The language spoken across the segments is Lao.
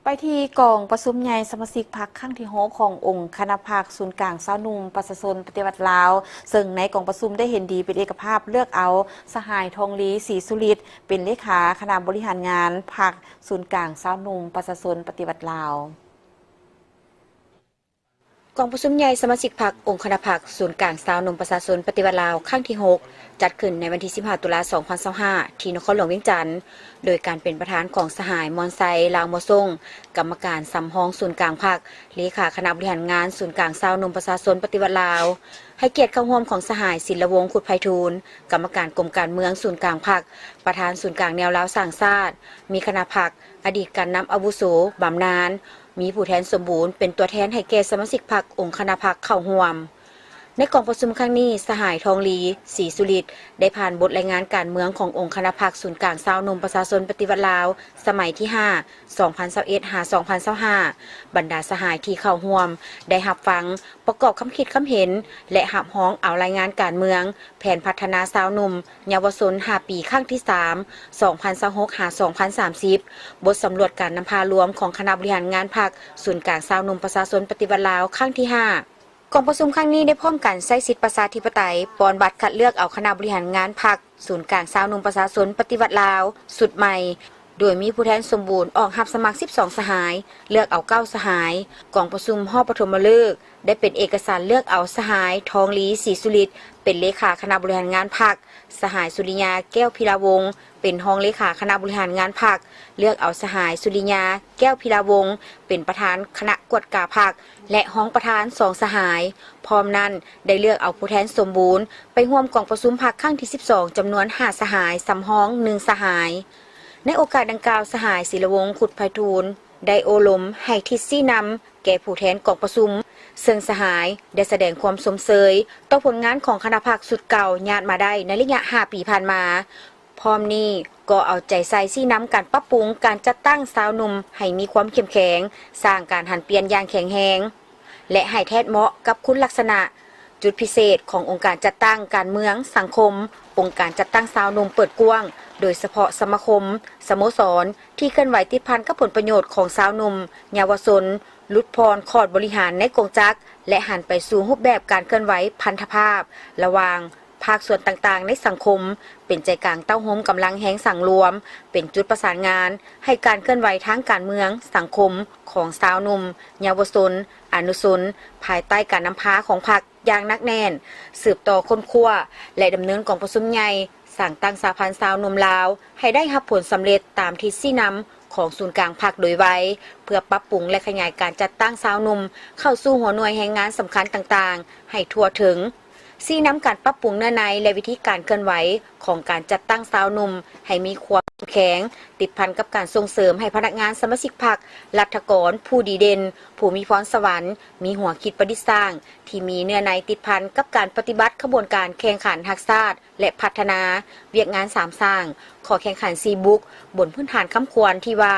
ໄປທີ່ກອງປະຊຸມໃຫຍ່ສະມາຊິກພັກຄັ້ງທີຫົກຂອງອົງຄະນະພັກສູນກາງຊາວໜຸ່ມປະຊາຊົນປະຕິວັດລາວ, ເຊິ່ງໃນກອງປະຊຸມໄດ້ເຫັນດີເປັນເອກະພາບເລືອກເອົາສະຫາຍ ທອງລີ ສີສຸລິດ ເປັນເລຂາຄະນະບໍລິຫານງານພັກສູນກາງຊາວໜຸ່ມປະຊາຊົນປະຕິວັດລາວ. ກອງປະຊຸມໃຫຍ່ສະມາຊິກພັກອົງຄະນະພັກສູນກາງຊາວໜຸ່ມປະຊາຊົນປະຕິວັດລາວ ຄັ້ງທີຫົກ ຈັດຂຶ້ນໃນວັນທີສິບຫ້າ ຕຸລາ ສອງພັນຊາວຫ້າ ທີ່ນະຄອນຫຼວງວຽງຈັນ ໂດຍການເປັນປະທານຂອງສະຫາຍ ມ່ອນໄຊ ລາວມົວສົງ ກຳມະການສຳຮອງສູນກາງພັກ, ເລຂາຄະນະບໍລິຫານງານສູນກາງຊາວໜຸ່ມປະຊາຊົນປະຕິວັດລາວ, ໃຫ້ກຽດເຂົ້າຮ່ວມຂອງສະຫາຍ ສິນລະວົງ ຄຸດໄພທູນ ກຳມະການກົມການເມືອງສູນກາງພັກ, ປະທານສູນກາງແນວລາວສ້າງຊາດ, ມີຄະນະພັກ, ອະດີດການນຳອາວຸໂສ, ບຳນານ, ມີຜູ້ແທນສົມບູນເປັນຕົວແທນໃຫ້ແກ່ສະມາຊິກພັກອົງຄະນະພັກເຂົ້າຮ່ວມ. ໃນກອງປະຊຸມຄັ້ງນີ້, ສະຫາຍ ທອງລີ ສີສຸລິດ ໄດ້ຜ່ານບົດລາຍງານການເມືອງຂອງອົງຄະນະພັກສູນກາງຊາວໜຸ່ມປະຊາຊົນປະຕິວັດລາວ ສະໄໝທີຫ້າ ສອງພັນຊາວເອັດ ຫາ ສອງພັນຊາວຫ້າ ບັນດາສະຫາຍທີ່ເຂົ້າຮ່ວມໄດ້ຮັບຟັງ, ປະກອບຄຳຄິດຄຳເຫັນ ແລະ ຮັບຮອງເອົາລາຍງານການເມືອງ, ແຜນພັດທະນາຊາວໜຸ່ມ ເຍົາວະຊົນຫ້າປີ ຄັ້ງທີສາມ ສອງພັນຊາວຫົກ ຫາ ສອງພັນສາມສິບ, ບົດສຳຫຼວດການນຳພາລວມຂອງຄະນະບໍລິຫານງານພັກສູນກາງຊາວໜຸ່ມປະຊາຊົນປະຕິວັດລາວ ຄັ້ງທີຫ້າ. ກອງປະຊຸມຄັ້ງນີ້ໄດ້ພ້ອມກັນໃຊ້ສິດປະຊາທິປະໄຕ ປ່ອນບັດຄັດເລືອກເອົາຄະນະບໍລິຫານງານພັກສູນກາງຊາວໜຸ່ມປະຊາຊົນປະຕິວັດລາວ ຊຸດໃໝ່, ໂດຍມີຜູ້ແທນສົມບູນອອກຮັບສະໝັກສິບສອງສະຫາຍ, ເລືອກເອົາເກົ້າສະຫາຍ. ກອງປະຊຸມຮອບປະຖົມມະເລີກ ໄດ້ເປັນເອກະສານເລືອກເອົາສະຫາຍ ທອງລີ ສີສຸລິດ ເປັນເລຂາຄະນະບໍລິຫານງານພັກ, ສະຫາຍ ສຸລິຍາ ແກ້ວພິລາວົງ ເປັນຮອງເລຂາຄະນະບໍລິຫານງານພັກ, ເລືອກເອົາສະຫາຍ ສຸລິຍາ ແກ້ວພິລາວົງ ເປັນປະທານຄະນະກວດກາພັກ ແລະ ຮອງປະທານສອງສະຫາຍ. ພ້ອມນັ້ນ ໄດ້ເລືອກເອົາຜູ້ແທນສົມບູນໄປຮ່ວມກອງປະຊຸມພັກຄັ້ງທີສິບສອງ ຈຳນວນຫ້າສະຫາຍ, ສຳຮອງໜຶ່ງສະຫາຍ. ໃນໂອກາດດັ່ງກ່າວ, ສະຫາຍ ສິນລະວົງ ຄຸດໄພທູນ ໄດ້ໂອ້ລົມໃຫ້ທິດຊີ້ນຳແກ່ຜູ້ແທນກອງປະຊຸມ, ເຊິ່ງສະຫາຍໄດ້ສະແດງຄວາມຊົມເຊີຍຕໍ່ຜົນງານຂອງຄະນະພັກຊຸດເກົ່າຍາດມາໄດ້ໃນໄລຍະຫ້າປີຜ່ານມາ. ພ້ອມນີ້ກໍເອົາໃຈໃສ່ຊີ້ນຳການປັບປຸງການຈັດຕັ້ງຊາວໜຸ່ມໃຫ້ມີຄວາມເຂັ້ມແຂງ, ສ້າງການຫັນປ່ຽນຢ່າງແຂງແຮງ ແລະ ໃຫ້ແທດເໝາະກັບຄຸນລັກສະນະ, ຈຸດພິເສດຂອງອົງການຈັດຕັ້ງການເມືອງ, ສັງຄົມ, ອົງການຈັດຕັ້ງຊາວໜຸ່ມເປີດກວ້າງ, ໂດຍສະເພາະສະມາຄົມ, ສະໂມສອນ ທີ່ເຄື່ອນໄຫວຕິດພັນກັບຜົນປະໂຫຍດຂອງຊາວໜຸ່ມ, ເຍົາວະຊົນ, ຫຼຸດຜ່ອນຂອດບໍລິຫານໃນກົງຈັກ ແລະ ຫັນໄປສູ່ຮູບແບບການເຄື່ອນໄຫວພັນທະພາບລະຫວ່າງ ພາກສ່ວນຕ່າງໆໃນສັງຄົມ ເປັນໃຈກາງເຕົ້າໂຮມກຳລັງແຮງສັງລວມ, ເປັນຈຸດປະສານງານໃຫ້ການເຄື່ອນໄຫວທາງການເມືອງ, ສັງຄົມຂອງຊາວໜຸ່ມ, ເຍົາວະຊົນ, ອະນຸຊົນ ພາຍໃຕ້ການນຳພາຂອງພັກຢ່າງໜັກແໜ້ນ, ສືບຕໍ່ຄົ້ນຄວ້າ ແລະ ດຳເນີນກອງປະຊຸມໃຫຍ່ສ້າງຕັ້ງສະຫະພັນຊາວໜຸ່ມລາວ ໃຫ້ໄດ້ຮັບຜົນສຳເລັດຕາມທິດຊີ້ນຳຂອງສູນກາງພັກໂດຍໄວ, ເພື່ອປັບປຸງ ແລະ ຂະຫຍາຍການຈັດຕັ້ງຊາວໜຸ່ມເຂົ້າສູ່ຫົວໜ່ວຍແຮງງານສຳຄັນຕ່າງໆໃຫ້ທົ່ວເຖິງ. ຊີ້ນຳການປັບປຸງເນື້ອໃນ ແລະ ວິທີການເຄື່ອນໄຫວຂອງການຈັດຕັ້ງຊາວໜຸ່ມໃຫ້ມີຄວາມເຂັ້ມແຂງ, ຕິດພັນກັບການສົ່ງເສີມໃຫ້ພະນັກງານສະມາຊິກພັກ, ລັດຖະກອນຜູ້ດີເດັ່ນ, ຜູ້ມີພອນສະຫວັນ, ມີຫົວຄິດປະດິດສ້າງ, ທີ່ມີເນື້ອໃນຕິດພັນກັບການປະຕິບັດຂະບວນການແຂ່ງຂັນຮັກຊາດ ແລະ ພັດທະນາວຽກງານສາມສ້າງ, ຂໍ້ແຂ່ງຂັນສີ່ບຸກ, ບົນພື້ນຖານຄຳຂວັນທີ່ວ່າ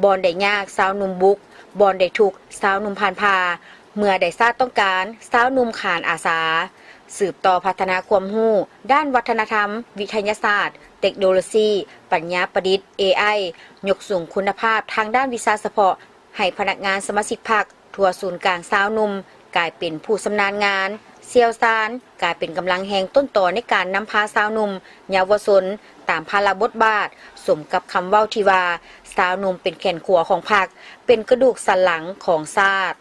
ບ່ອນໃດຍາກ ຊາວໜຸ່ມບຸກ, ບ່ອນໃດທຸກ ຊາວໜຸ່ມຜ່ານຜ່າ, ເມື່ອໃດຊາດຕ້ອງການ ຊາວໜຸ່ມຂານອາສາ. ສືບຕໍ່ພັດທະນາຄວາມຮູ້ດ້ານວັດທະນະທຳ, ວິທະຍາສາດ, ເຕັກໂນໂລຊີ, ປັນຍາປະດິດ, ເອໄອ, ຍົກສູງຄຸນນະພາບທາງດ້ານວິຊາສະເພາະ ໃຫ້ພະນັກງານສະມາຊິກພັກທົ່ວສູນກາງຊາວໜຸ່ມ ກາຍເປັນຜູ້ຊຳນານງານ, ຊ່ຽວຊານ, ກາຍເປັນກຳລັງແຮງຕົ້ນຕໍໃນການນຳພາຊາວໜຸ່ມ, ເຍົາວະຊົນ ຕາມພາລະບົດບາດ, ສົມກັບຄຳເວົ້າທີ່ວ່າ ຊາວໜຸ່ມເປັນແຂນຂວາຂອງພັກ, ເປັນກະດູກສັນຫຼັງຂອງຊາດ.